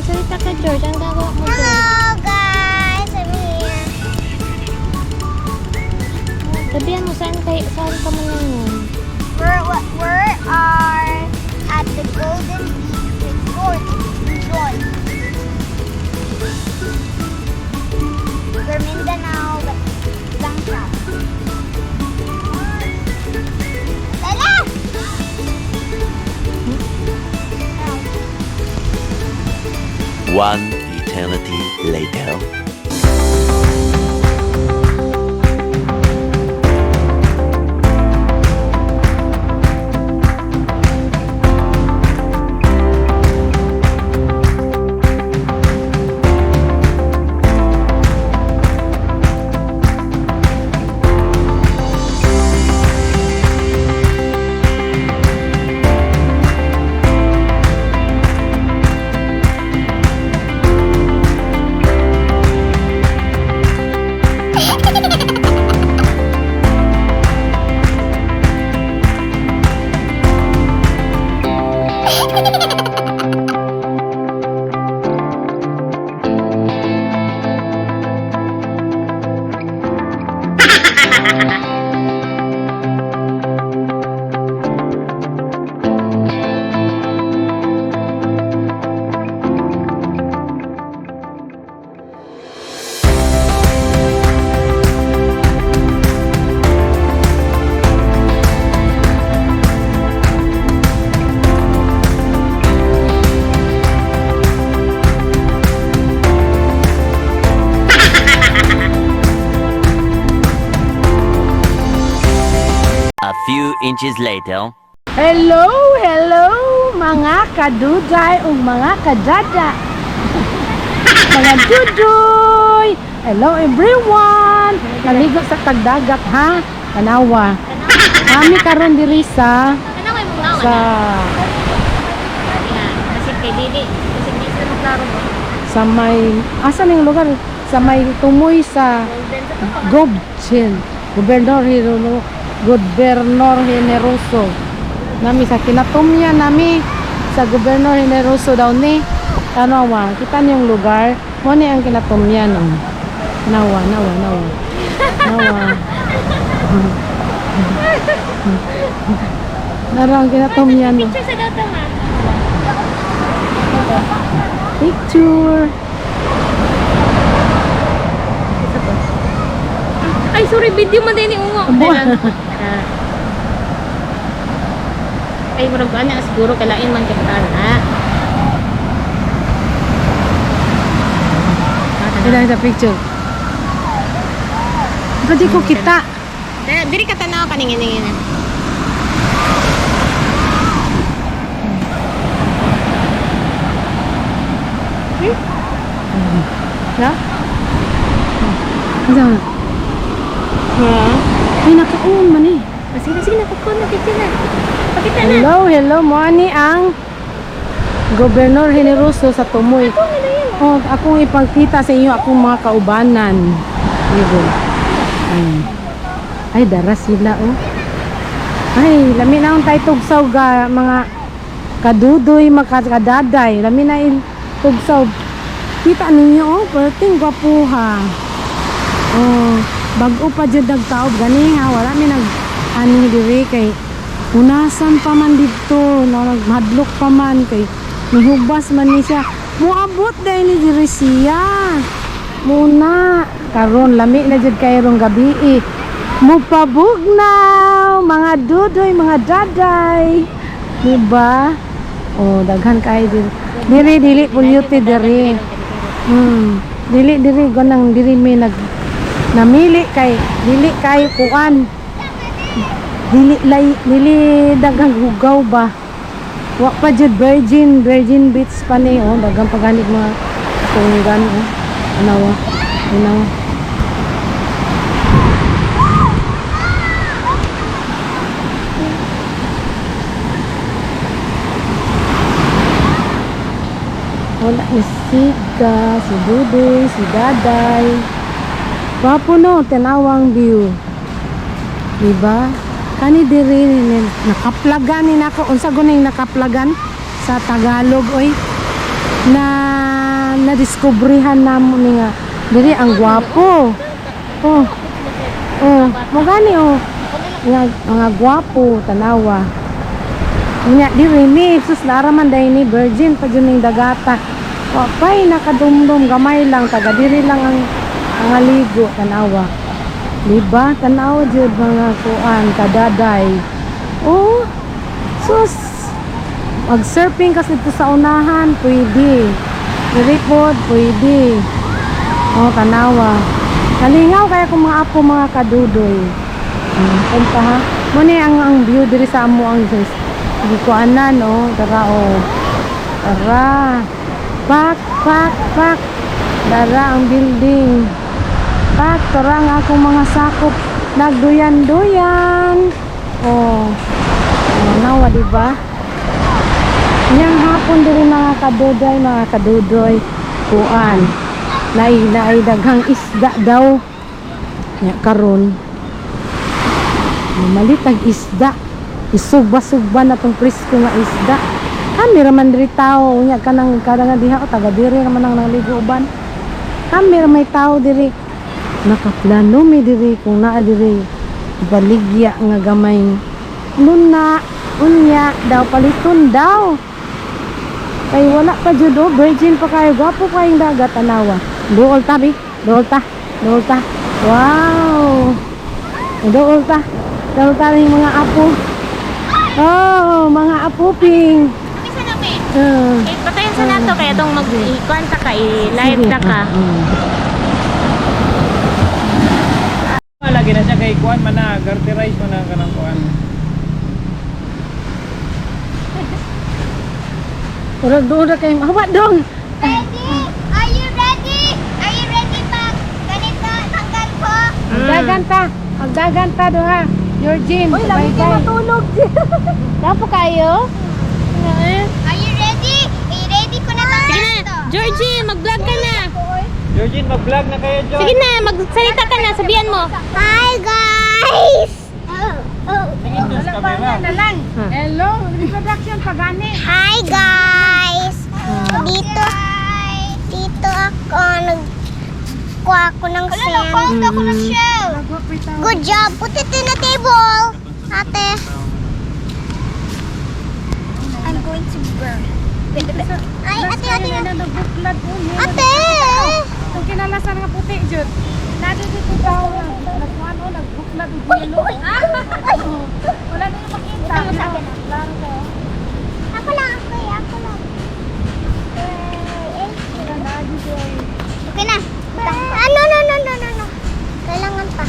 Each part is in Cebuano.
Magsalita ka, George. Ang gagawa mo, George? Hello guys, I'm here. Sabihan mo, saan, kay, saan ka man ngayon? We are at the Golden Beach Resort. Resort. We're Mindanao, but Bangka. Bella! Oh. One eternity later. A few inches later. Hello, hello mga kaduday ug mga kadada. Mga dudoy. Hello everyone. Naligo sa tagdagat ha. Tanawa. Kami karon diri sa Ano kayo mong nawa sa na? Kasi kay Dili. Kasi di sila maklaro mo. Sa may asa ning lugar, sa may tumoy sa Golden sa to. Gobchin. Gobernador Generoso. Nami sa kinatumya nami sa Gobernador Generoso daw ni. Tanawa, kita niyong lugar. Mo ni ang kinatumyan, oh. Nawa, nawa, nawa. Nawa. Nara ang kinatumyan, oh. Picture sa daw to, ma. Picture. Isa to. Ay, sorry. Video man din ni Ungo. Abo. Ah. Ay, murag ana siguro kalain man kita na. Ito lang sa picture. Pwede ko kita. Diri ka tanaw kaning ini ini. Na? Ano? Ha? Ay, naka-on man eh. Ah, sige na, sige na, kuko na, picture na. Pakita na. Hello, hello. Mo ani ang Gobernador Generoso sa Tumoy. Oh, akong ipagkita sa inyo akong mga kaubanan. Digo. Ay. Ay, dara sila oh. Ay, lami na ang tay tugsaw ga mga kadudoy, mga kadaday. Lami na in tugsaw. Kita ninyo oh, perting gwapuha. Oh, bag-o pa jud nagtaob gani ha, wala mi nag ani diri kay punasan pa man didto, no, nagmadlok pa man kay nihubas man ni siya. Muabot dahil ni diri siya. Muna karon lami na jud kay rong gabi eh. Mupabugnaw mga dudoy, mga daday. Diba? Oh, daghan kay diri. Diri dili polluted diri. Dili diri ganang diri may nag namili kay dili kay kuan. Dili lay dili daghang hugaw ba. Wa pa jud virgin, virgin beach pa ni oh, daghang paganig mga tunggan oh. Anawa. Anawa. Wala ni Siga, si Dudoy, si Daday. Gwapo no, tanawang view. Diba? Kani diri nakaplagan ni nako. Unsa guning nakaplagan sa Tagalog oy? Na Na-discoveryhan namo ni nga diri ang gwapo. Oh. Oh, mo gani oh. Nga mga gwapo tanawa. Unya diri mi sus, lara man dai ni, virgin pa jud ning dagata. Wa pay nakadumdum, gamay lang taga diri lang ang aligo, tanawa. Diba? Tanawa jud mga kuan kadaday. Oh, sus. Mag-surfing kasi dito sa unahan, pwede. Diri pod, pwede. Oh, tanawa. Kalingaw kaya kung mga apo, mga kadudoy. Punta ha. Muna ang view diri sa amo ang gikuanan, oh. Tara, oh. Tara. Pak, pak, pak. Dara ang building. Pak, tara ang akong mga sakop. Nagduyan-duyan. Oh. Oh, nawa, di ba? Niyang hapon diri mga kadudoy, mga kadudoy. Kuan. Naay naay daghang isda daw. Nya karon. Mamalit ang isda. Isugba-sugba na tong presko nga isda. Kami raman diri tao unya kanang kada nga diha o taga diri raman ang naligo uban. Kami ra may tao diri. Nakaplano mi diri kung naa diri baligya nga gamay luna, unya daw paliton daw. Kay wala pa jud oh, virgin pa kayo, gwapo kayong dagat, tanawa. Duol ta bi, duol ta, duol ta. Wow. Duol ta. Duol ta rin mga apo. Oh, mga apuping. Isa na me. Eh, patayin sa nato kaya itong mag-ikuan ta ka, i-live Sige. ta ka. Lagi na siya kay kuan man na, garterize man na kanang kuan. Murag doon ra kayo. Hawa dong. Ready? Are you ready? Are you ready pag ganito tanggal ko? Agdagan ta. Agdagan ta doha. Georgine. Uy, lagi kayo matulog. Dapo kayo? Are you ready? I-ready ko na tanggal Sige na, to. Georgie, mag-vlog ka na. Georgine, mag-vlog na kayo, George. Sige na, magsalita ka na, sabihan mo. Hi guys! Oh, oh. Tingin doon sa camera. Hello, reproduction pagani. Hi guys! Dito dito ako nagkuha ako ng sand. Ako ng shell. Good job. Put it in the table. Ate. I'm going to burn. Ay, ate, ate. Ate! Itong kinalasan nga puti, Jud. Nado dito daw, nagkuhan o, nagbuklad og yelo. Uy! Ay! Wala na yung makita. Ito mo sa akin. Klaro kayo. Ako lang, ako, ako lang. Okay na. Ah, no, no, no, no, no, no. Kailangan pa.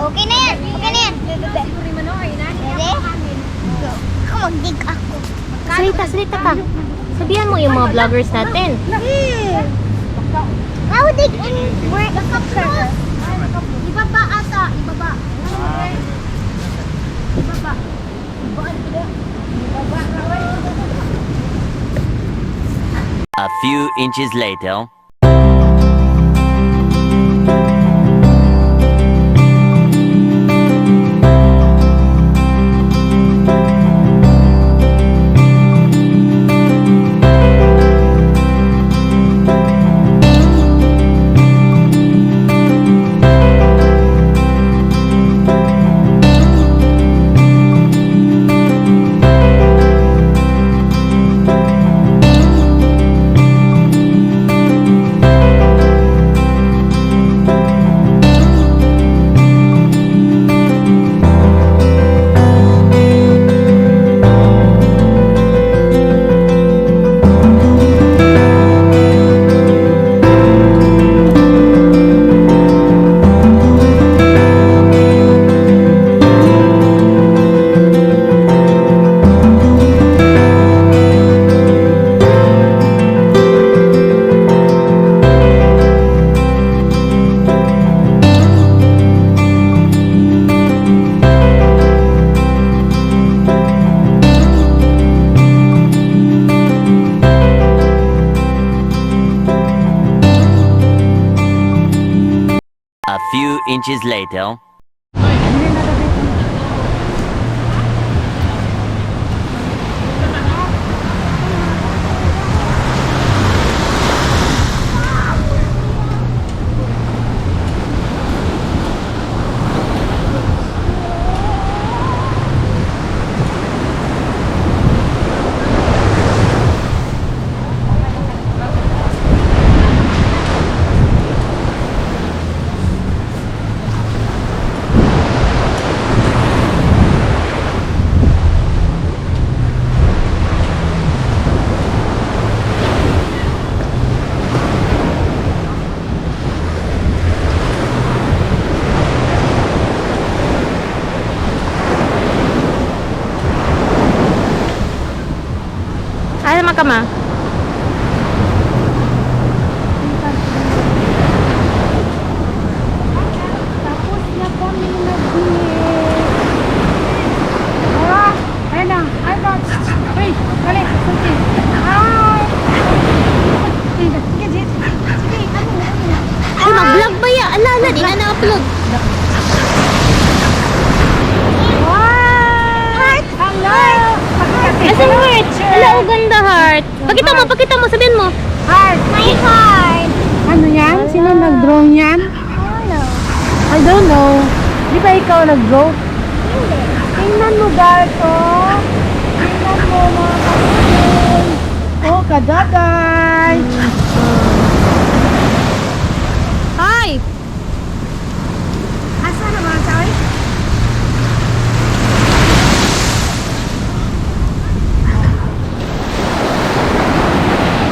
Okay na yan. Okay na yan. Ready? Go. Ako mag-dig ako. Salita, salita ka. Sabihan mo yung mga vloggers natin. I will dig in where it's close. Ibaba ata. Ibaba. Ibaba. Ibaba. A few inches later. A few inches later. ka, ma. Tapos na kami nag-meet. Ah, ayun na. Ay, ba? Hey, dali. Suki. Hi! Sige, sige, sige. Ano na, ano na. Ay, mag-vlog ba ya? Ala, ala, di na na-upload. Heart! Hello! Asan heart? Ala, oh, ganda heart. Pakita mo, pakita mo, sabihin mo. Heart! My heart. Ano yan? Sino nag-draw niyan? Ano? I don't know. Di ba ikaw nag-draw? Hindi. Tingnan mo guys, oh. Tingnan mo mga kapatid. Oh, kadaday. Hi! Asa naman sa ay?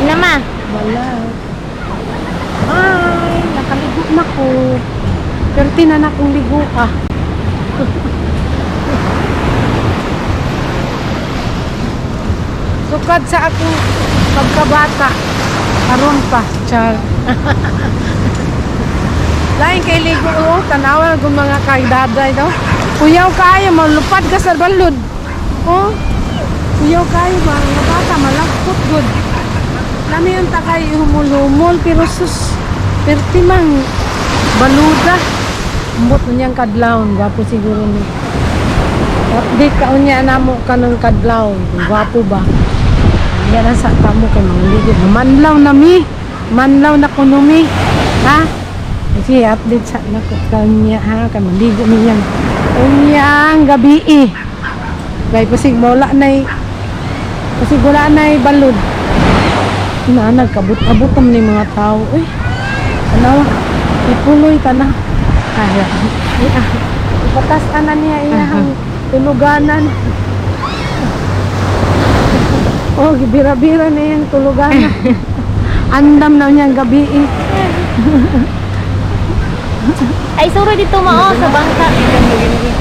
Na, ma. Wala. Ay, nakaligo na ko. Pero na akong ligo ah. Sukad sa akong pagkabata. Karon pa, char. Lain kay ligo oh, tanawa kung mga kay daday daw. Kuyaw kaayo malupad ka sa balod. Oh. Kuyaw kaayo ba mga bata malagkot gud. Lami ang takay humul-humul pero sus perti mang baluda. Ambot na niyang kadlawon, gwapo siguro ni. Update ka unya namo kanang kadlawon, kung gwapo ba. Yan ang sa kamo kay mga ligo. Manlaw na mi. Manlaw na kuno mi. Ha? Sige, update sa nako kanya ha kay maligo mi yan. Unyang gabi eh. Kay pasig wala nay pasig wala nay balod. Na nagkabot-abot man ni mga tao. Uy. Ano? Ipuloy ta na. Ay, ah. Ipatas ana niya iyang tuluganan. Oh, gibira-bira na iyang tuluganan. Andam na niyang gabi eh. Ay, sorry dito, ma, oh, sa bangka.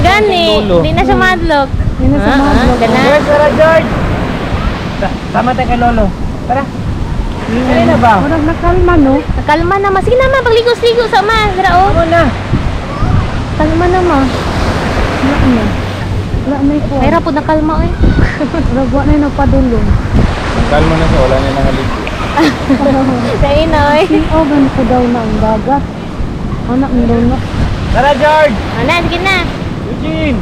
Gani, di na siya madlock. Di na siya madlock. Gana. George, tara George! Tama tayo kay Lolo. Tara. Dali na ba? Murag nakalma no. Kalma na, ma. Sige na, ma. Pagligos-ligo sa ma. Dira, oh. Tama na. Kalma na, ma. Wala na. Wala na ko. Ay, po na kalma, oy. Murag wa na yung nagpadulong. Kalma na siya, wala niya nangaligo. Dahil na, oy. Oh, ganito daw na ang dagat. Anak mo daw na. Tara George! Ano, sige na. Eugene!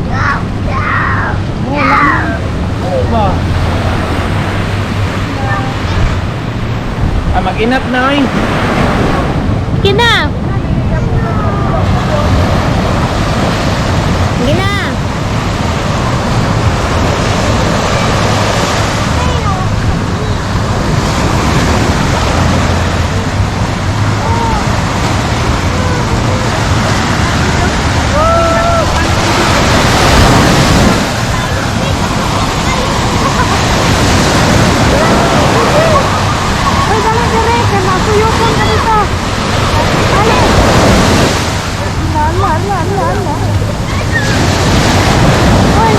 Ba? Ah, mag-inap na ay. Sige na. Sige na. Ay, dali, dali. Kaya masuyukon ka dito. Dali. Ala, ala, ala, ala. Ay,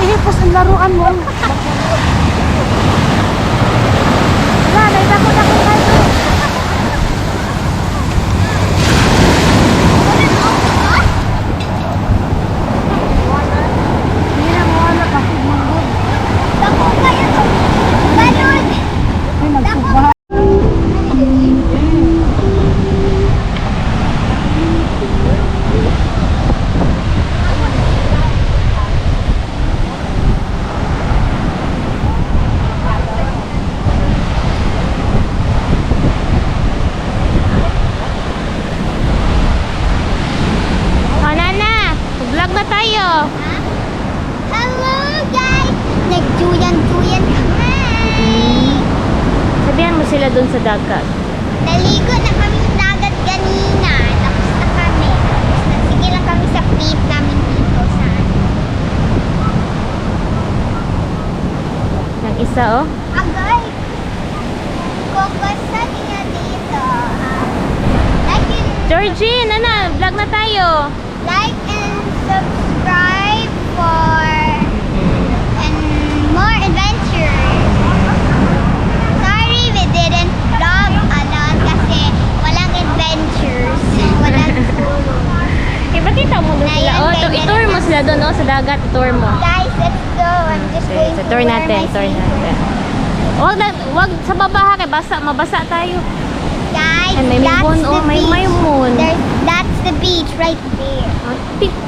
ihipos ang laruan mo. Wala, naidako-dako kayo. Hindi na mawala kasi manggod. Dako kayo to. Balod. Ay, nagsuba. Oh, Nana. Vlog na tayo. Hello guys. Nagjuyan-juyan kami. Sabihan mo sila dun sa dagat. Naligo na kami sa dagat ganina. Tapos na kami. Tapos na. Sige lang kami sa pit namin dito sa ano. Ng isa, oh. Agay! Kung gusto niyo dito, like and, Georgine, Nana, vlog na tayo. Like and subscribe for and more adventures. Sila doon, oh, sa dagat. Tour mo. Guys, let's go. I'm just Okay, going so to tour wear natin, my tour sleeper. natin. Wag na, wag sa baba ha, kay basa, mabasa tayo. Guys, And may that's moon, the oh, beach. may moon. That's the beach right there. Ah,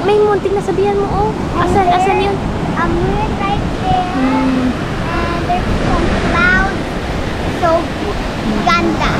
may moon, tingnan, sabihan mo, oh. Asan, And asan yun? there's a moon right there. And there's some clouds. So, ganda.